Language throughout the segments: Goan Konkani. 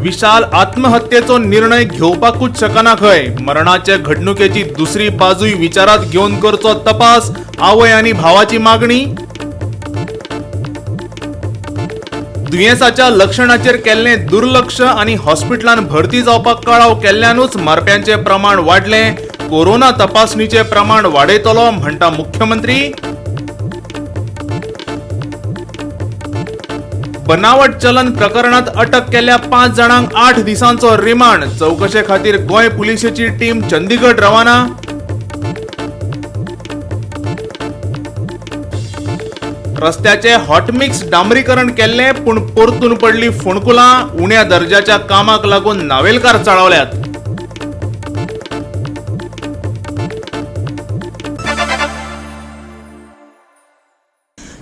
विशाल आत्महत्येचो निर्णय घेवपाकूच शकना खंय. मरणाचे घडणुकेची दुसरी बाजूय विचारात घेवन करचो तपास, आवय आनी भावाची मागणी. दुयेंसाच्या लक्षणाचेर केल्लें दुर्लक्ष आनी हॉस्पिटलान भरती जावपाक कळाव केल्ल्यानूच मरप्यांचें प्रमाण वाडलें. कोरोना तपासणीचें प्रमाण वाडयतलो म्हणटा मुख्यमंत्री. बनावट चलन प्रकरणात अटक केल्ल्या 5 जाणांक 8 दिसांचो रिमांड. चवकशे खातीर गोंय पुलिशेची टीम चंदीगड रवाना. रस्त्याचे हॉटमिक्स डांबरीकरण केल्लें पूण परतून पडली फोंडकुलां. उण्या दर्जाच्या कामाक लागून नावेलकार चाळवल्यात.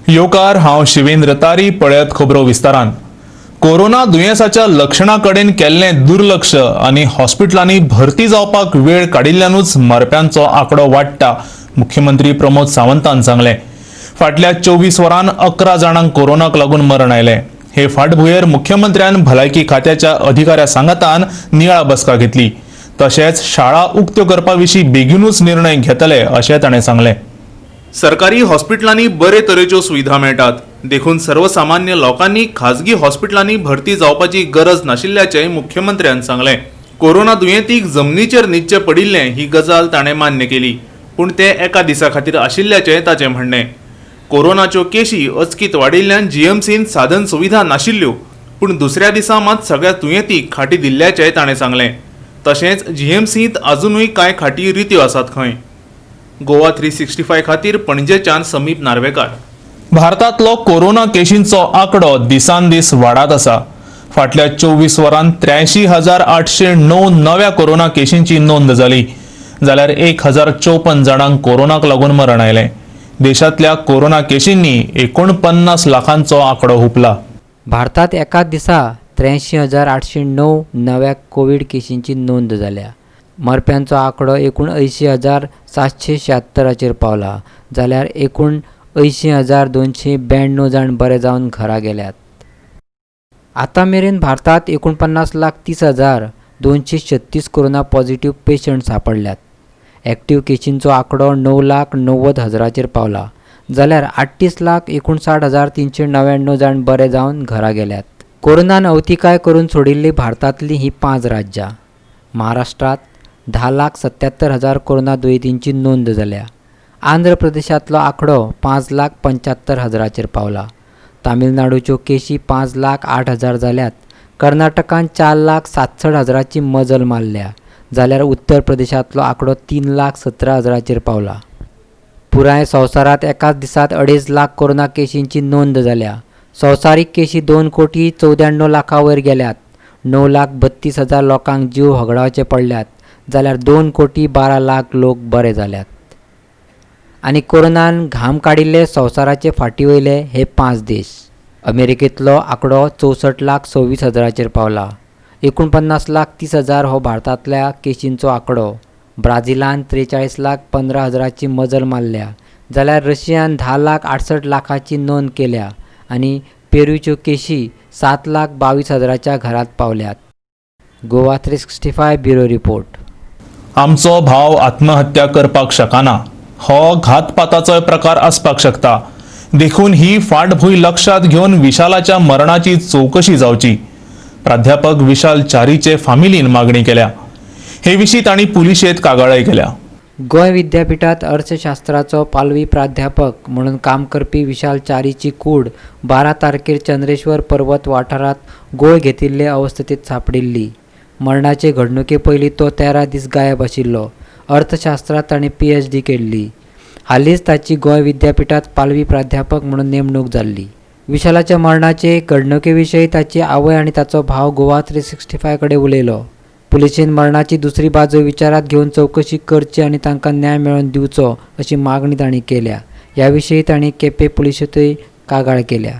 येवकार, हांव शिवेंद्र तारी. पळयात खबरो विस्तारान. कोरोना दुयेंसाच्या लक्षणा कडेन केल्लें दुर्लक्ष आनी हॉस्पिटलांनी भरती जावपाक वेळ काडिल्ल्यानूच मरप्यांचो आंकडो वाडटा, मुख्यमंत्री प्रमोद सावंतान सांगलें. फाटल्या 24 वरां 11 जाणांक कोरोनाक लागून मरण आयलें. हे फाटभुंयेर मुख्यमंत्र्यान भलायकी खात्याच्या अधिकाऱ्या सांगातान नियाळ बसका घेतली. तशेंच शाळा उक्त्यो करपा विशीं बेगिनूच निर्णय घेतले अशें ताणें सांगलें. सरकारी हॉस्पिटलांनी बरे तरेच्यो सुविधा मेळटात, देखून सर्वसामान्य लोकांनी खाजगी हॉस्पिटलांनी भरती जावपाची गरज नाशिल्ल्याचें मुख्यमंत्र्यान सांगलें. कोरोना दुयेंतीक जमनीचेर न्हिदचें पडिल्लें ही गजाल ताणें मान्य केली, पूण ते एका दिसा खातीर आशिल्ल्याचें ताचें म्हणणें. कोरोनाच्यो केशी अचकीत वाडिल्ल्यान जीएमसीन साधन सुविधा नाशिल्ल्यो, पूण दुसऱ्या दिसा मात सगळ्या दुयेंतीक खाटी दिल्ल्याचें ताणें सांगलें. तशेंच जीएमसींत अजुनूय कांय खाटी रित्यो आसात खंय. गोवा 365 खातीर पणजेच्यान समीप नार्वेकार. भारतांतलो कोरोना केशींचो आंकडो दिसान दीस वाडत आसा. फाटल्या 24 वरांत 83,809 नव्या कोरोना केशींची नोंद जाली, जाल्यार 1054 जाणांक कोरोनाक लागून मरण आयलें. देशांतल्या कोरोना केशींनी 49 लाखांचो आंकडो हुपला. भारतात एकाच दिसा 83,809 नव्या कोवीड केशींची नोंद जाल्या. मरप्यांचो आंकडो 79,776 पावला, जाल्यार 79,292 जाण बरे जावन घरा गेल्यात. आतां मेरेन भारतात 49,30,236 कोरोना पॉझिटिव्ह पेशंट सांपडल्यात. एक्टिव्ह केशींचो आंकडो 9,90,000 पावला, जाल्यार 38,59,399 जाण बरे जावन घरा गेल्यात. कोरोनान अवतिकाय करून सोडिल्ली भारतांतलीं हीं 5 राज्यां. महाराष्ट्रांत 10,77,000 कोरोना दुयेंतींची नोंद जाल्या. आंध्र प्रदेशांतलो आंकडो 5,75,000 पावला. तामिळनाडूच्यो केशी 5,08,000 जाल्यात. कर्नाटकान 4,67,000 मजल मारल्या, जाल्यार उत्तर प्रदेशांतलो आंकडो 3,17,000 पावला. पुराय संवसारांत एकाच दिसात 2.5 लाख कोरोना केशींची नोंद जाल्या. संवसारीक केशी 2,94,00,000 वयर गेल्यात. 9,32,000 लोकांक जीव होगडावचे पडल्यात, जाल्यार 2,12,00,000 लोक बरे जाल्यात. आनी कोरोनान घाम काडिल्ले संवसाराचे फाटी वयले हे 5 देश. अमेरिकेंतलो आंकडो 64,26,000 पावला. 49,30,000 हो भारतांतल्या केशींचो आंकडो. ब्राझिलान 43,15,000 मजल मारल्या, जाल्यार रशियान 10,68,00,000 नोंद केल्या आनी पेरूच्यो केशी 7,22,000 घरांत पावल्यात. Goa 365 bureau report. आमचो भाव आत्महत्या करपाक शकना. हो घातपाताचोय प्रकार आसपाक शकता. देखून ही फाटभूंय लक्षात घेवन विशालाच्या मरणाची चवकशी जावची, प्राध्यापक विशाल च्यारीचे फामिलीन मागणी केल्या. हे विशीं तांणी पुलिशेंत कागाळय केल्या. गोंय विद्यापीठात अर्थशास्त्राचो पालवी प्राध्यापक म्हणून काम करपी विशाल च्यारीची कूड 12 तारखेर चंद्रेश्वर पर्वत वाठारांत गोळ घेतिल्ले अवस्थेंत सांपडिल्ली. मरणाचे घडणुके पयलीं तो 13 दीस गायब आशिल्लो. अर्थशास्त्रांत ताणें PhD केल्ली. हालींच ताची गोंय विद्यापीठात पालवी प्राध्यापक म्हणून नेमणूक जाल्ली. विशालाच्या मरणाचे घडणुके विशीं ताची आवय आनी ताचो भाव गोवा 365 कडेन उलयलो. पुलिशेन मरणाची दुसरी बाजू विचारात घेवन चवकशी करची आनी तांकां न्याय मेळोवन दिवचो अशी मागणी तांणी केल्या. ह्या विशीं तांणी केपें पुलिशेंतूय कागाळ केल्या.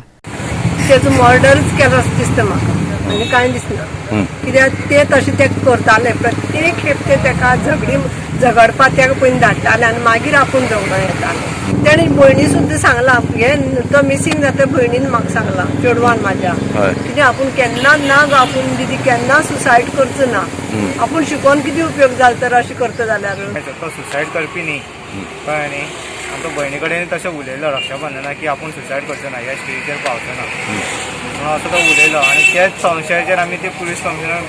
तेजो मर्डरच केलो अशें दिसता म्हाका आनी कांय दिसना. कित्याक ते तशें ते करताले, प्रत्येक खेप ते तेका झगडी झगडपाक तेका पयलीं धाडटाले आनी मागीर आपूण झगडो येताले. तेणी भयणी सुद्दां सांगलां, हे तो मिसींग जाता भयणीन म्हाका सांगलां, चेडवान म्हाज्या, कितें आपूण केन्ना ना गो, आपूण दिदी केन्ना सुसायड करचो ना, आपूण शिकोन कितें उपयोग जालो तर अशें करता जाल्यार. तो सुसायड करपी न्ही, कळ्ळें न्ही. आनी तो भयणी कडेन तशें उलयलो रक्षाबंधनाक की आपूण सुसायड करचो ना, ह्या स्टेजीचेर पावचो ना म्हणून असो तो उलयलो. आनी त्याच संशयाचेर आमी ती पुलीस कमिशनर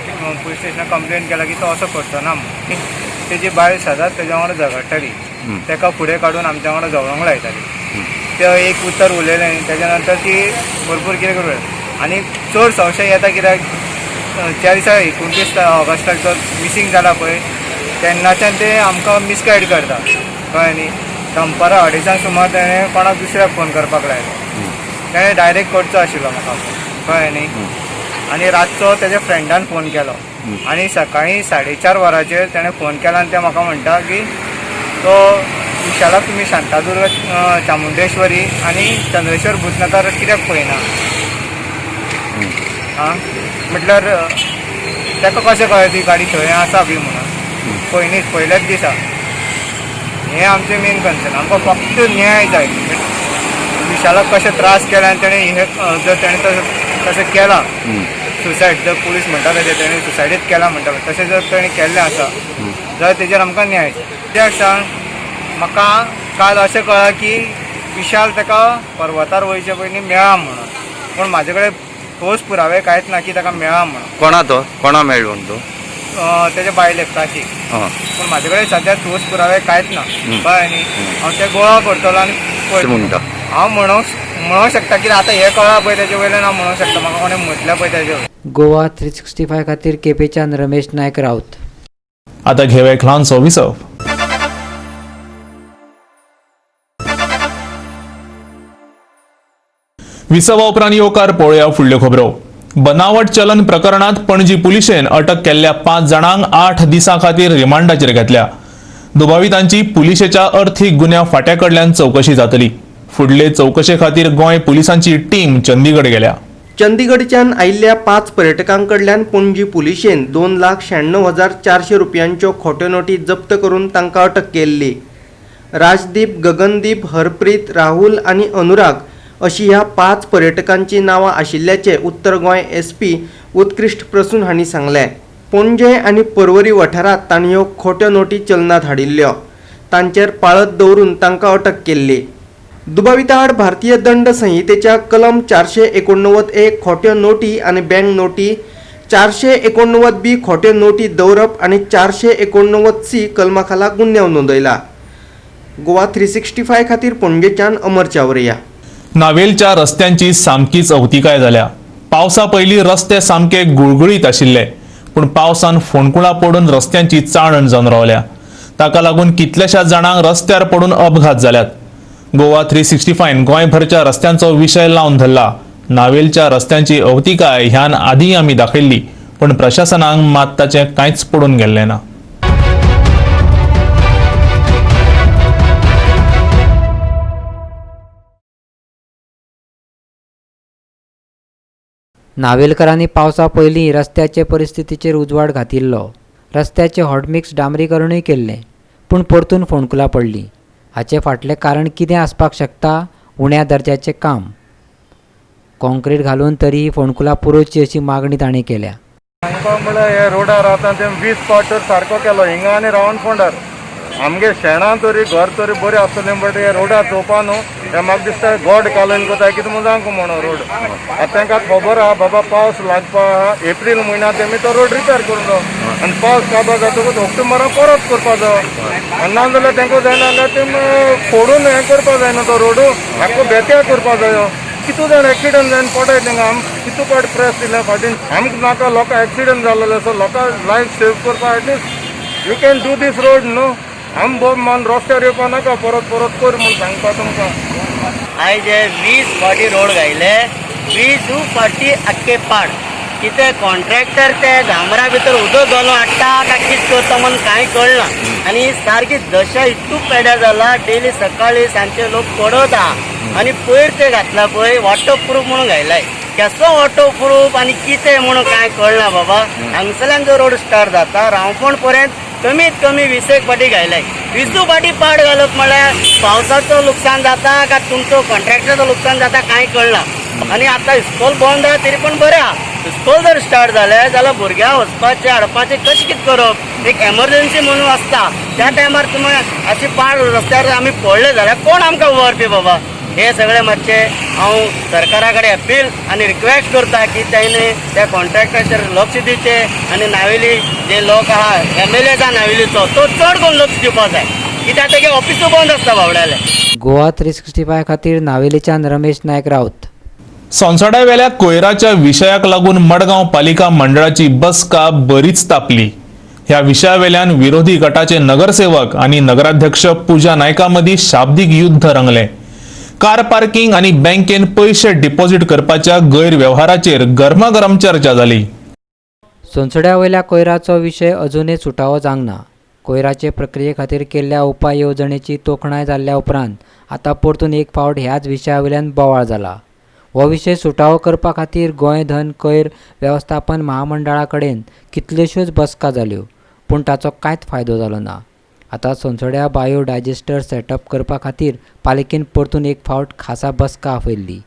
पुलीस स्टेशनार कंप्लेन केला की तो असो करचो ना म्हणून. तेजी बायल सदांच तेज्या वांगडा झगडटाली, तेका फुडें काडून आमच्या वांगडा झगडोंक लायताली. ते एक उतर उलयलें न्ही, तेज्या नंतर ती भरपूर कितें करूं. आनी चड संशय येता कित्याक ज्या दिसा 29 ऑगस्टाक जो मिसींग जाला पळय तेन्नाच्यान ते आमकां मिसगायड करता, कळ्ळें न्ही. दनपारां 2:30 सुमार तेणें कोणाक दुसऱ्याक फोन करपाक लायलो, तेणें डायरेक्ट करचो आशिल्लो म्हाका, कळ्ळें न्ही. आनी रातचो तेज्या फ्रेंडान फोन केलो आनी सकाळीं 4:30 वरांचेर तेणें फोन केला आनी ते म्हाका म्हणटा की तो विशालाक तुमी शांतादुर्गा चामुंडेश्वरी आनी चंद्रेश्वर भूतनाथार कित्याक पळयना आं, म्हटल्यार ताका कशें कळ्ळें ती गाडी थंय आसा बी म्हणून पयलींच पयल्याच दिसा. हें आमचें मेन कन्सर्न, आमकां फक्त न्याय जाय. विशालाक कशें त्रास केले आनी तेणें हें जर तेणें तशें केलां सुसायड, जर पुलीस म्हणटा तशें तेणें सुसायडूच केलां म्हणटा तशें जर तेणें केल्लें आसा जाल्यार तेजेर आमकां न्याय जाय. कित्याक सांग, म्हाका काल अशें कळ्ळां की विशाल ताका पर्वतार वयचे पयलीं मेळ्ळा म्हणून, पूण म्हाजे कडेन ठोस पुरावे कांयच ना की ताका मेळ्ळा म्हणून. कोणा तो कोणा मेळ्ळो म्हणून तो? तेज्या बायलेक काशीक. आं. पूण म्हाजे कडेन सद्या ठोस पुरावे कांयच ना, कळ्ळें न्ही. हांव ते गोळा करतलो आनी पळयतलो. म्हणटा हांव म्हणूंक शकता की आतां हें कळ्ळां पळय तेजे वयल्यान हांव म्हणूंक शकता, म्हाका कोणें म्हटलें पळय तेजे वयल्यान. गोवा 365 खातीर केपेंच्यान रमेश नायक राऊत. आता घेवया एक ल्हानसो विसव. विसवा उपरांत येवकार पळोवया फुडल्यो खबरो. बनावट चलन प्रकरणात पणजी पुलिशेन अटक केल्ल्या 5 जाणांक 8 दिसां खातीर रिमांडाचेर घेतल्या. दुबावितांची पुलिशेच्या अर्थीक गुन्यांव फांट्या कडल्यान चवकशी जातली. फुडले चवकशे खातीर गोंय पुलिसांची टीम चंदीगड गेल्या. चंदीगडच्यान आयिल्ल्या 5 पर्यटकां कडल्यान पणजी पुलिशेन 2,96,400 रुपयांच्यो खोट्यो नोटी जप्त करून तांकां अटक केल्ली. राजदीप, गगनदीप, हरप्रीत, राहुल आनी अनुराग अशी ह्या 5 पर्यटकांची नांवां आशिल्ल्याचें उत्तर गोंय एसपी उत्कृश्ट प्रसून हांणी सांगलें. पणजे आनी पर्वरी वाठारांत तांणी ह्यो खोट्यो नोटी चलनात हाडिल्ल्यो. तांचेर पाळत दवरून तांकां अटक केल्ली. दुबाविता आड भारतीय दंड संहितेच्या कलम 489A खोट्यो नोटी आनी बँक नोटी, 489B खोट्यो नोटी दवरप आनी 489C कलमा खाला गुन्यांव नोंदयला. गोवा 365 खातीर पणजेच्यान अमर चावरिया. नावेलच्या रस्त्यांची सामकीच अवतिकाय जाल्या. पावसा पयलीं रस्ते सामके गुळगुळीत आशिल्ले, पूण पावसान फोंडकुळां पडून रस्त्यांची चाळण जावन रावल्या. ताका लागून कितल्याशाच जाणांक रस्त्यार पडून अपघात जाल्यात. गोवा 365 गोंयभरच्या रस्त्यांचो विशय लावन धरला. नावेलच्या रस्त्यांची अवतिकाय ह्यान आदीं आमी दाखयल्ली, पूण प्रशासनाक मात ताचें कांयच पडून गेल्लें ना. नावेलकरांनी पावसा पयलीं रस्त्याचे परिस्थितीचेर उजवाड घातिल्लो. रस्त्याचें हॉटमिक्स डांबरीकरणूय केल्लें, पूण परतून फोंडकुलां पडलीं. हाचे फाटलें कारण कितें आसपाक शकता? उण्या दर्जाचें काम. काँक्रीट घालून तरी फोंडकुलां पुरोवची अशी मागणी तांणी केल्या. आमकां म्हळ्यार हे रोडार आतां ते 20 पाट तर सारको केलो हिंगा आनी रावंड फोंडार. आमगे शेणां तरी घर तरी बरें आसतलें, बट हे रोडार चोवपा न्हू, हे म्हाका दिसता गोड कालोवन कोताय कितें म्हूण जावंक म्हणून रोड. आतां तांकां खबर आहा बाबा पावस लागपा आहा, एप्रील म्हयन्या तेमी तो रोड रिपेर करूंक जावो आनी पावस काबार जातकूच ऑक्टोबराक परत करपा जावो. आनी ना जाल्यार तांकां जायना जाल्यार ते फोडून हें करपा जायना, तो रोड आख्खो बेत्या करपा जायो. कितू जाण एक्सिडंट जावन पडाय तेंका, आम कितू पाट प्रेस दिल्या फाटीन. आमकां नाका लोकां एक्सिडंट जाल्ले, सो लोकां लायफ सेव करपा at least you can do this road न्हू. आम बोब मान रस्त्यार येवपा नाका परत परत कर म्हूण सांगता तुमकां. आयज हे 20 फावटी रोड घायले, 20 फावटी आख्खे पाड. कितें कॉन्ट्रॅक्टर ते डांबरा भितर उदक घालून हाडटा काय कितें करता म्हूण कांय कळना. आनी सारकी दशा इतू पेड्यार जाला, डेली सकाळी सांजचे लोक पडत आहा. आनी पयर ते घातला पळय वॉटर प्रूफ म्हणून घायलाय, केसो वॉटर प्रूफ आनी कितें म्हणून कांय कळना बाबा. हांगसरल्यान जो रोड स्टार्ट जाता रावपण पर्यंत कमीत कमी 20 फाटी घायलाय. 20 फाटी पाड घालप म्हळ्यार पावसाचो लुकसाण जाता का तुमचो कॉन्ट्रॅक्टराचो लुकसाण जाता कांय कळना. आनी आतां इस्कोल बंद आहा तरी पण बरें आहा. इस्कोल जर स्टार्ट जालें जाल्यार भुरग्यांक वचपाचें हाडपाचें कशें कितें करप, एक एमर्जन्सी म्हणून आसता त्या टायमार तुमी अशी पाड रस्त्यार आमी पडले जाल्यार कोण आमकां व्हरपी बाबा. हे सगळे मातशें हांव सरकारा कडेन अपील आनी रिक्वेस्ट करता की ताणें त्या कॉन्ट्रॅक्टराचेर लक्ष दिवचें आनी नावेली जे लोक आहा एम एल ए आसा नावेलीचो तो चड करून लक्ष दिवपाक जाय कित्याक तेगे ऑफिसूय बंद आसता बावड्यालें. गोवा 365 खातीर नावेलीच्यान रमेश नायक राऊत. सोनसड्यावेल्या कोयराच्या विशयाक लागून मडगांव पालिका मंडळाची बसका बरीच तापली. ह्या विशयावेल्यान विरोधी गटाचे नगरसेवक आनी नगराध्यक्ष पूजा नायका मदीं शाब्दीक युद्ध रंगलें. कार पार्किंग आनी बँकेन पयशे डिपॉझिट करपाच्या गैरवेव्हाराचेर गरमागरम चर्चा जाली. सोनसड्या वयल्या कोयराचो विशय अजुनूय सुटावो जावंक ना. कोयराचे प्रक्रिये खातीर केल्ल्या उपाय येवजणेची तोखणाय जाल्ल्या उपरांत आतां परतून एक फावट ह्याच विशया वयल्यान बोवाळ जाला. हो विशय सुटावो करपा खातीर गोंय धन कोयर वेवस्थापन महामंडळा कडेन कितल्योश्योच बसका जाल्यो, पूण ताचो कांयच फायदो जालो ना. आतां सोनसड्या बायो डायजेस्टर सेटअप करपा खातीर पालिकेन परतून एक फावट खासा बसका आपयल्ली.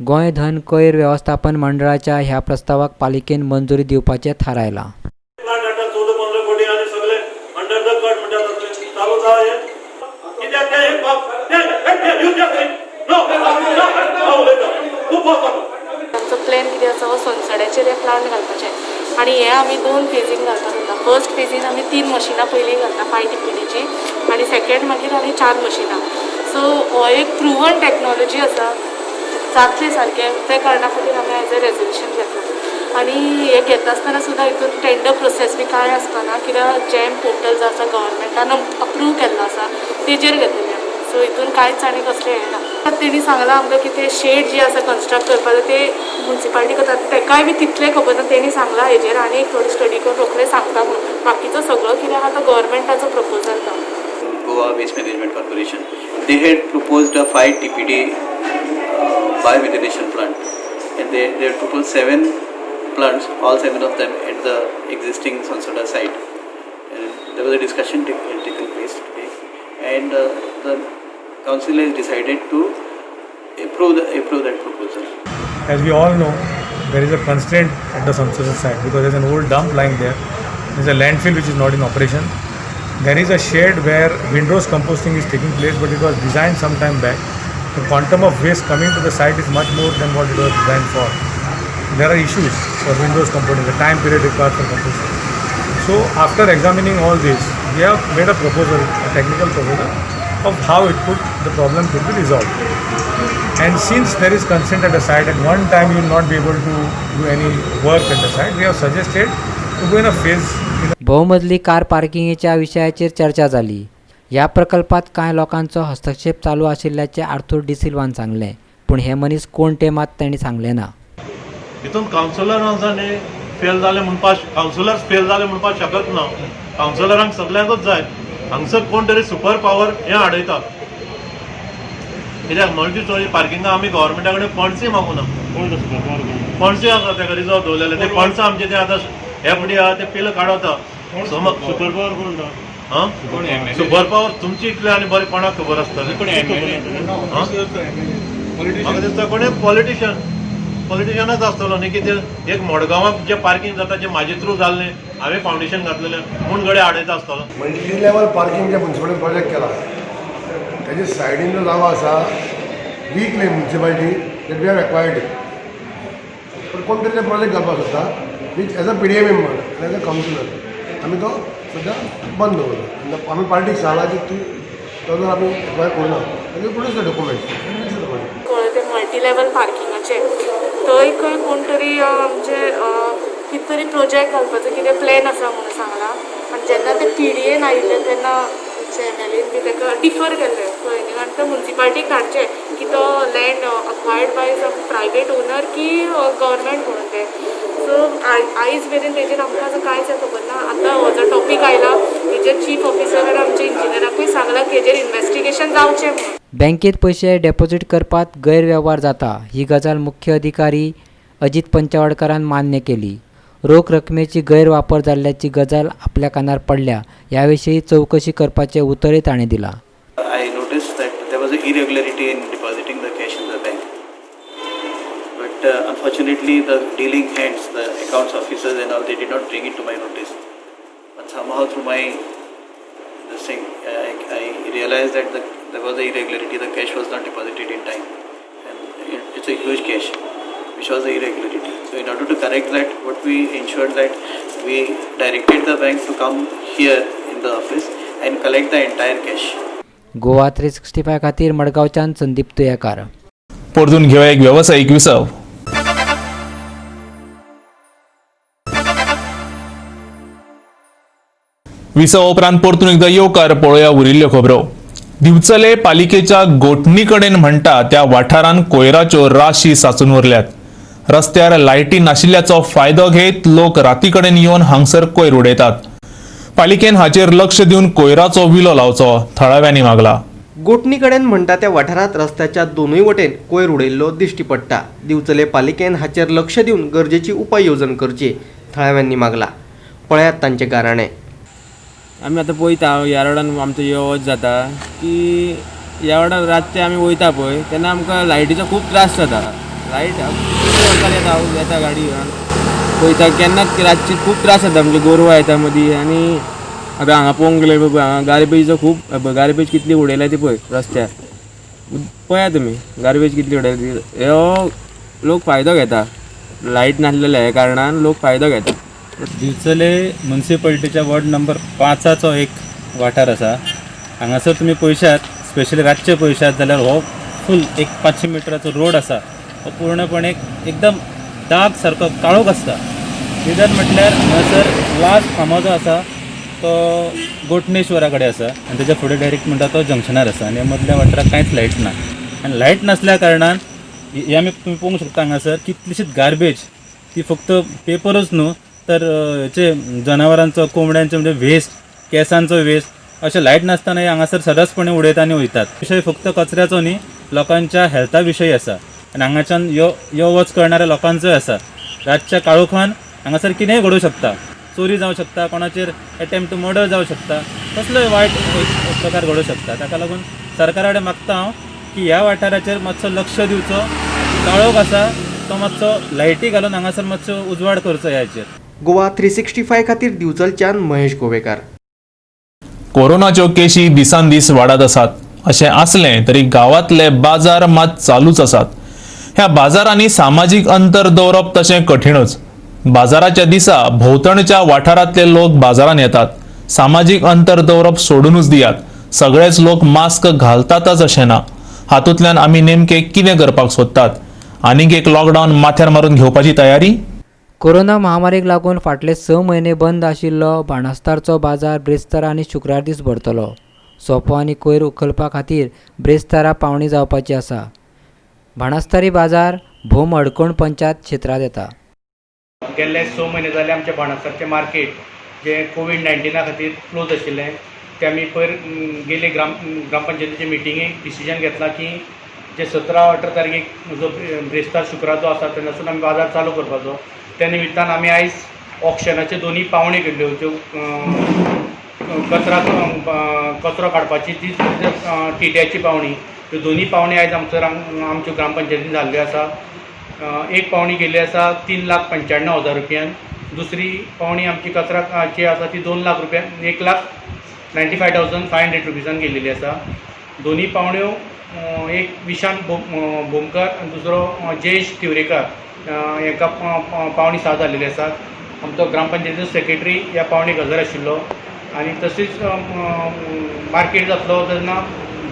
गोंय धन कोयर वेवस्थापन मंडळाच्या ह्या प्रस्तावाक पालिकेन मंजुरी दिवपाचें थारायलां. प्लांट हाडटा 14-15 कोटी आनी सगळे अंडर the cut म्हणटा तसलें चालू जावं हें कित्याक तें हे बाब तें you just no हांव उलयता तूं बस आतां. आमचो प्लॅन कितें आसा, हो सोनसड्याचेर हे प्लांट घालपाचें आनी हे आमी दोन फेजीन घालपाक सोदता. फर्स्ट फेजीन आमी तीन मशिनां पयलीं घालता 5 टीपीडीची आनी सेकेंड मागीर आनी चार मशिनां. सो हो एक प्रुवन टॅक्नोलॉजी आसा, जातलें सारकें. त्या कारणा खातीर आमी एज अ रेजोल्युशन घेतला आनी हे घेता आसतना सुद्दां हितून टेंडर प्रोसेस बी कांय आसपाना, कित्याक जॅम पोर्टल जो आसा गव्हर्मेंटान अप्रूव केल्लो आसा तेजेर घेतलेले आमी. सो हितून कांयच आनी कसलें हें ना. तेणी सांगलां आमकां की ते शेड जी आसा कन्स्ट्रक्ट करपाक ते मुन्सिपालिटी करता, तेकाय बी तितलें खबर ना. तेणी सांगलां हेजेर आनी एक थोडी स्टडी करून रोखडें सांगता म्हणून. बाकीचो सगळो कितें आहा तो गव्हर्मेंटाचो प्रपोजल तो. Goa Waste Management Corporation. They had proposed a 5 TPD biomethanation plant, and they had proposed seven plants, all seven of them at the existing Sonsoda site. And there was a discussion taken place today, and the council has decided to approve that proposal. As we all know, there is a constraint at the Sonsoda site because there's an old dump lying there. There's a landfill which is not in operation. There is a shed where windrows composting is taking place, but it was designed some time back. The quantum of waste coming to the site is much more than what it was designed for. There are issues for windrows composting, the time period required for composting. So after examining all this, we have made a proposal, a technical proposal of how the problem could be resolved. And since there is consent at the site, at one time you will not be able to do any work at the site, we have suggested to go in a phase in भोवमजली कार पार्किंगेच्या विशयाचेर चर्चा जाली. ह्या प्रकल्पात कांय लोकांचो हस्तक्षेप चालू आशिल्ल्याचें आर्थूर डिसिल्वान सांगलें, पूण हे मनीस कोण ते मात तांणी सांगलें ना. हितून कावन्सिलर आसा न्ही, फेल जाले म्हणपाक, कावन्सिलर्स फेल जाले म्हणपाक शकत ना. कावन्सिलरांक सगल्यांकूच जाय. हांगसर कोण तरी सुपर पावर हें हाडयता, कित्याक मल्टी स्टोरी पार्किंगा आमी गव्हर्मेंटा कडेन फंड्सूय मागूना. फंड्सूय आसा तेका रिजर्व दवरलेले. ते फंड्स आमचे ते आतां एफडी आहा ते पिल काडता. सुपर पावर कोण? हां, सुपर पावर तुमची इतले आनी बरें कोणाक खबर आसतलें? म्हाका दिसता कोणी पॉलिटिशियन, पॉलिटिशियनच आसतलो न्ही. कितें एक मडगांवाक जें पार्किंग जाता जें म्हाजे थ्रू जाल्लें, हांवें फावंडेशन घातलेलें म्हूण गडे हाडयता आसतलो. मल्टी लेवल पार्किंग जे मुन्सिपालिटीन प्रोजेक्ट केला तेजे सायडीन जो जागो आसा, वीक न्ही municipality that we have acquired it, पण कोण तरी ते प्रोजेक्ट घालपाक सोदता, which as a PDA member आनी एज अ कावन्सिलर आमी तो सद्या बंद दवरला. आनी आमी पार्टीक सांगलां की तूं तो जर आमी एक्वायर करुना जाल्यार प्रोड्यूस the documents. पळय, ते मल्टी लेवल पार्किंगाचे थंय खंय कोण तरी आमचे कितें तरी प्रोजेक्ट घालपाचो कितें प्लॅन आसा म्हणून सांगलां. आनी जेन्ना ते पीडीएन आयिल्ले तेन्ना आमचे एमएलएन बी ताका डिफर केल्लें, कळ्ळें न्ही. आनी ते मुन्सिपालिटीक धाडचें की तो land acquired by some private owner की गव्हर्मेंट म्हणून तें. सो आयज मेरेन तेजेर आमकां आतां कांयच खबर ना. आतां हो जो टॉपीक आयला हेजेर चीफ ऑफिसर आनी आमच्या इंजिनियराकूय सांगलां की हेजेर इन्वेस्टिगेशन जावचें म्हणून. बँकेत पयशे डेपोझीट करपात गैरवेव्हार जाता ही गजाल मुख्य अधिकारी अजित पंचवाडकरान मान्य केली. रोख रकमेची गैरवापर जाल्ल्याची गजाल आपल्या कानार पडल्या. ह्या विशीं चवकशी करपाचें उतरय ताणें दिलां. I noticed that there was an irregularity in depositing the cash in the bank. But unfortunately, the dealing hands, the accounts officers and all, they did not bring it to my notice. But somehow through my this thing, I realized that there was an irregularity. The cash was not deposited in time, and it's a huge cash, which was the irregularity. So in order to correct that, what we ensured that we directed the bank to come here in the office and collect the entire cash. Goa 365 खातीर मडगांवच्यान संदीप तुयेकार. परतून घेवया एक वेवसायीक विसव. विसव उपरांत परतून एकदा येवकार. पळोवया उरिल्ल्यो खबरो. दिवचले पालिकेच्या गोठणी कडेन म्हणटा त्या वाठारांत कोयराच्यो राशी साचून उरल्यात. रस्त्यार लायटी नाशिल्ल्याचो फायदो घेत लोक राती कडेन येवन हांगसर कोयर उडयतात. पालिकेन हाचेर लक्ष दिवन कोयराचो विलो लावचो, थळाव्यांनी मागला. गोठणी कडेन म्हणटा त्या वाठारांत रस्त्याच्या दोनूय वटेन कोयर उडयल्लो दिश्टी पडटा. दिवचले पालिकेन हाचेर लक्ष दिवन गरजेची उपाय येवजण करची, थळाव्यांनी मागला. पळयात तांचे गाराणें. आमी आतां पळयता ह्या रोडान आमचो यो वच जाता की ह्या रोडान रातचे आमी वयता पळय तेन्ना आमकां लायटीचो खूब त्रास जाता. लायट येता येता गाडी घेवन पळयता केन्नाच रातची खूब त्रास जाता. म्हणजे गोरवां येता मदीं आनी आतां हांगा पळोवंक गेल्यार पळय हांगा गार्बेजीचो खूब गार्बेज कितली उडयल्या ती पळय रस्त्यार पळया तुमी गार्बेज कितली उडयल्या ती. हो लोक फायदो घेता लायट नासलेल्या ह्या कारणान लोक फायदो घेता. दिवचले मुन्सिपालिटीच्या वॉर्ड नंबर 5चो एक वाठार आसा. हांगासर तुमी पळयशात स्पेशली रातचे पळयशात जाल्यार हो फूल एक 500 मिटराचो रोड आसा हो पूर्णपणे एकदम दाग सारको काळोख आसता. रिजन म्हटल्यार हांगासर लास्ट खांबो जो आसा तो गोठणेश्वरा कडेन आसा आनी तेच्या फुडें डायरेक्ट म्हणटा तो जंक्शनार आसा आनी मदल्या वाठाराक कांयच लायट ना. आनी लायट नासल्या कारणान हे आमी तुमी पळोवंक शकता हांगासर कितलीशीच गार्बेज ती फक्त पेपरूच न्हू तर हेचे जनावरांचो कोंबड्यांचो म्हणजे वेस्ट केसांचो वेस्ट अशें लायट नासतना हांगासर सरसपणे उडयता आनी वयतात. विशय फक्त कचऱ्याचो न्ही, लोकांच्या हेल्था विशय आसा आनी हांगाच्यान यो यो वच करणाऱ्या लोकांचोय आसा. रातच्या काळोखान हांगासर कितेंय घडूं शकता, चोरी जावं शकता, कोणाचेर एटेम्प्ट टू मर्डर जावं शकता, कसलोय वायट एक प्रकार घडूं शकता. ताका लागून सरकारा कडेन मागता हांव की ह्या वाठाराचेर मातसो लक्ष दिवचो. काळोख आसा तो मातसो लायटी घालून हांगासर मातसो उजवाड करचो ह्याचेर. गोवा 365 खातीर दिवचलच्यान महेश गोवेकार. कोरोनाच्यो केशी दिसान दीस वाडत आसात. अशें आसलें तरी गांवांतले बाजार मात चालूच आसात. ह्या बाजारांनी सामाजीक अंतर दवरप तशें कठीणच. बाजाराच्या दिसा भोंवतणच्या वाठारांतले लोक बाजारांत येतात. सामाजीक अंतर दवरप सोडूनच दियात. सगळेच लोक मास्क घालतातच अशें ना. हातूंतल्यान आमी नेमके कितें करपाक सोदतात? आनीक एक लॉकडावन माथ्यार मारून घेवपाची तयारी? कोरोना महामारीक लागून फाटले 6 म्हयने बंद आशिल्लो बाणस्तारचो बाजार ब्रेस्तारा आनी शुक्रार दीस भरतलो. सोपो आनी कोयर उखलपा खातीर ब्रेस्तारा पावणी जावपाची आसा. बाणस्तारी बाजार भोम हडकोण पंचायत क्षेत्रांत येता. गेल्ले 6 म्हयने जाले आमच्या बाणस्तारचें मार्केट जें कोवीड-19 खातीर क्लोज आशिल्लें तें आमी पयर गेले ग्रामपंचायतीचे मिटिंगेक डिसिजन घेतलां की जे 17-18 तारखेक जो ब्रेस्तार शुक्रार जो आसा तेन्नासून आमी बाजार चालू करपाचो. त्या निमित्तान आमी आयज ऑक्शनाच्यो दोनूय पावण्यो केल्ल्यो ज्यो कचरो काडपाची ती टिट्याची पावणी, ह्यो दोनूय पावणी आयज आमच्यो ग्रामपंचायतीन जाल्ल्यो आसा. एक पावणी केल्ली आसा 3,95,000 रुपयान, दुसरी पावणी आमची कचराची आसा ती 2 लाख रुपया 1,95,500 रुपीजान केल्ली आसा. दोनूय पावण्यो एक विशांत भोमकर आनी दुसरो जयेश तिवरेकर हांकां पावणी 6 जाल्लेली आसा. आमचो ग्रामपंचायतीचो सेक्रेटरी ह्या पावणेक हजर आशिल्लो आनी तशीच मार्केट जातलो तेन्ना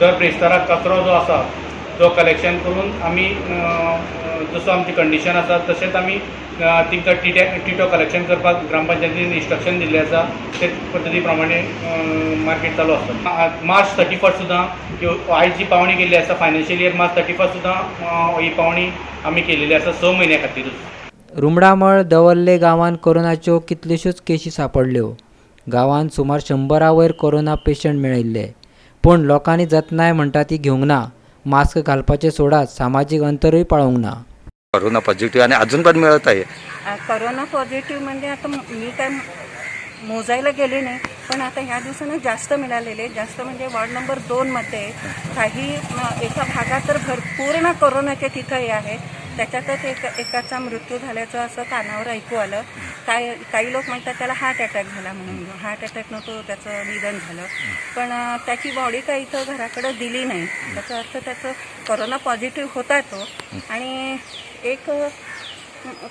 दर ब्रेस्ताराक कचरो जो आसा तो कलेक्शन करून आमी जसो आमची कंडिशन आसा तशेंच आमी तांकां टिटो कलेक्शन करपाक ग्रामपंचायतीन इन्स्ट्रक्शन दिल्लें आसा. ते पद्दती प्रमाणे मार्केट चालू आसता. मार्च 31 सुद्दां आयज जी पावणी केल्ली आसा फायनान्शियल इयर मार्च 31 सुद्दां ही पावणी आमी केलेली आसा 6 म्हयन्या खातीरूच. रुमडामळ दवल्ले गांवांत कोरोनाच्यो कितल्योश्योच केशी सांपडल्यो. गांवांत सुमार 100 वयर कोरोना पेशंट मेळिल्ले, पूण लोकांनी जतनाय म्हणटा ती घेवंक ना. मास्क घालपाचें सोडात, सामाजीक अंतरूय पाळूंक ना. करोना पॉझिटिव्ह आणि अजून पण मिळत आहे. करोना पॉझिटिव्ह म्हणजे आता मी काय मोजायला गेले नाही, पण आता ह्या दिवसानं जास्त मिळालेले, जास्त म्हणजे वॉर्ड नंबर 2मध्ये काही एका भागात तर भरपूर करोनाचे तिथं हे आहे. त्याच्यातच एकाचा मृत्यू झाल्याचं असं कानावर ऐकू आलं. काही लोक म्हणतात त्याला हार्ट अटॅक झाला म्हणून, हार्ट अटॅकनं तो त्याचं निधन झालं, पण त्याची बॉडी काही इथं घराकडं दिली नाही. त्याचा अर्थ त्याचं करोना पॉझिटिव्ह होता तो. आणि एक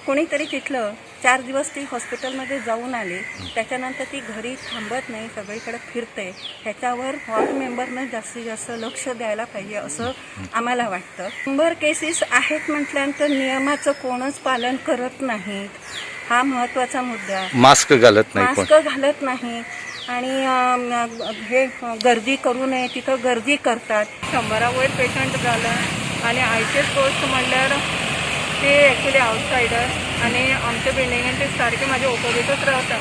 कोणीतरी तिथलं 4 दिवस ती हॉस्पिटलमध्ये जाऊन आली, त्याच्यानंतर ती घरी थांबत नाही, सगळीकडे फिरते. ह्याच्यावर वॉर्ड मेंबरनं जास्तीत जास्त लक्ष द्यायला पाहिजे असं आम्हाला वाटतं. 100 केसेस आहेत म्हटल्यानंतर नियमाचं कोणच पालन करत नाहीत, हा महत्त्वाचा मुद्दा. मास्क घालत नाही, मास्क घालत नाही आणि हे गर्दी करू नये तिथं गर्दी करतात. 100 वयर पेशंट झालं आणि आयचेच गोश्ट म्हणल्यार ते एक्चुली आवटसायडर आनी आमच्या बिल्डिंगेन ते सारके म्हाजे ओपोजीटच रावता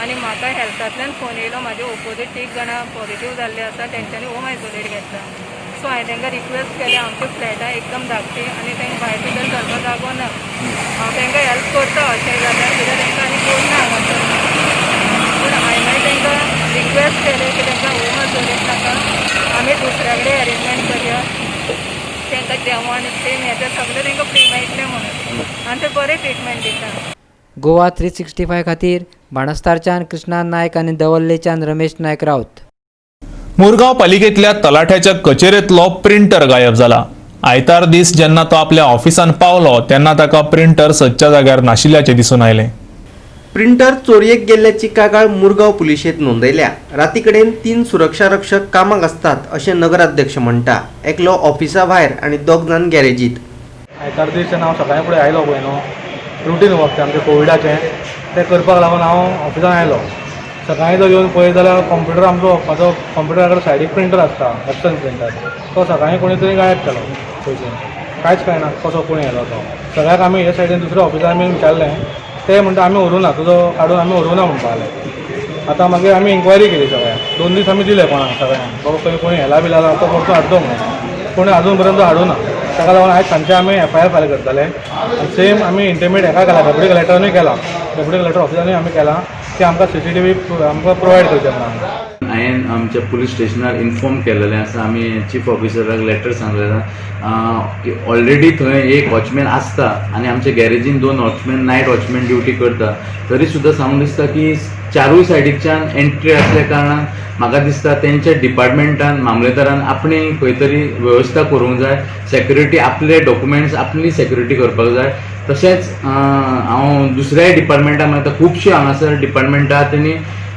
आनी म्हाका हेल्थांतल्यान फोन येयलो म्हाजे ओपोजीट 3 जाणां पॉझिटीव जाल्ले आसा, तेंच्यांनी होम आयसोलेट घेतला. सो हांवें तांकां रिक्वेस्ट केलें, आमच्या फ्लॅटां एकदम धाकटी आनी तांकां भायर भितर सरपाक जागो ना, हांव तांकां हेल्प करता अशें जाल्यार, कित्याक तांकां आनी कोण ना हांगासर. पूण हांवें मागीर तांकां रिक्वेस्ट केलें की तांकां होम आयसोलेट नाका, आमी दुसऱ्या कडेन अरेंजमेंट करया, तांकां जेवण सेम हें सगळें तांकां फ्री मेळटलें म्हणून, आनी ते बरें ट्रिटमेंट दिता. गोवा 365 खातीर बाणस्तारच्यान कृष्णा नायक आनी दवल्लेच्यान रमेश नायक राऊत. मुरगांव पालिकेंतल्या तलाठ्याच्या कचेरेंतलो प्रिंटर गायब जाला. आयतार दीस जेन्ना तो आपल्या ऑफिसान पावलो तेन्ना ताका प्रिंटर सदच्या जाग्यार नाशिल्ल्याचें दिसून आयलें. प्रिंटर चोरयेक गेल्ल्याची कागाळ मुरगांव पुलिशेंत नोंदयल्या. राती कडेन 3 सुरक्षा रक्षक कामाक आसतात अशें नगराध्यक्ष म्हणटा. एकलो ऑफिसा भायर आनी 2 जाण गॅरेजीत. आयतार दीस जेन्ना हांव सकाळीं फुडें आयलो पळय न्हू, रुटीन वर्क तें आमचें कोविडाचें तें करपाक लागून हांव ऑफिसान आयलो. सकाळीं जर येवन पळयत जाल्यार कॉम्प्युटर आमचो म्हाजो कॉम्प्युटरा कडेन सायडीक प्रिंटर आसता, एप्सन प्रिंटर, तो सकाळीं कोणी तरी गायब केलो पयशे, कांयच कळना कसो कोण येयलो तो. सगळ्याक आमी हे सायडीन दुसऱ्या ऑफिसान आमी विचारलें, ते म्हणटा आमी व्हरूना, तुजो काडून आमी व्हरूना म्हणपा लागले. आतां मागीर आमी इन्क्वायरी केली सगळ्यांक, 2 दीस आमी दिले कोणाक सगळ्यांक, बाबा खंय कोणी हेला बिला तो परतो हाडचो म्हणून, कोणी अजून पर्यंत हाडूना. ताका लागून आयज सांजचे आमी एफआयआर फायल करतले. सेम आमी इंटिमेट हेका केला, डेप्युटी कलेक्टरानूय केला, डेप्युटी कलेक्टर ऑफिसानूय आमी केला की आमकां सीसीटीव्ही आमकां प्रोवायड करचें म्हणून. हांवें आमच्या पुलीस स्टेशनार इन्फॉर्म केलेलें आसा, आमी चीफ ऑफिसराक लेटर सांगलेलें. ऑलरेडी थंय एक वॉचमॅन आसता आनी आमच्या गॅरेजीन 2 वॉचमॅन नायट वॉचमॅन ड्युटी करता, तरी सुद्दां सांगून दिसता की चारूय सायडीकच्यान एंट्री आसल्या कारणान म्हाका दिसता तेंच्या डिपार्टमेंटान मामलेदारान आपणे खंय तरी वेवस्था करूंक जाय, सेक्युरिटी आपले डॉक्युमेंट्स आपली सेक्युरिटी करपाक जाय. तशेंच हांव दुसऱ्याय डिपार्टमेंटान मेळटा, खुबशीं हांगासर डिपार्टमेंटां तेणी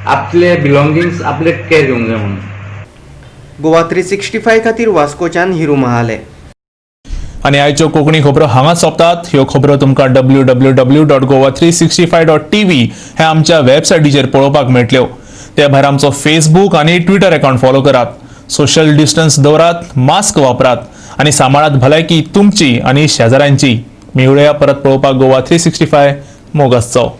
आपले बिलोंगिंग्स आपले कॅर घेवंक जाय म्हणून. गोवा 365 खातीर वास्कोच्यान हिरू महाले. आनी आयच्यो कोंकणी खबरो हांगा सोंपतात. ह्यो खबरो तुमकां www.goa365.tv हे आमच्या वेबसायटीचेर पळोवपाक मेळटल्यो. ते भायर आमचो फेसबूक आनी ट्विटर अकाउंट फॉलो करात. सोशल डिस्टन्स दवरात, मास्क वापरात आनी सांबाळात भलायकी तुमची आनी शेजाऱ्यांची. मेळुया परत पळोवपाक गोवा 365. मोग आसचो.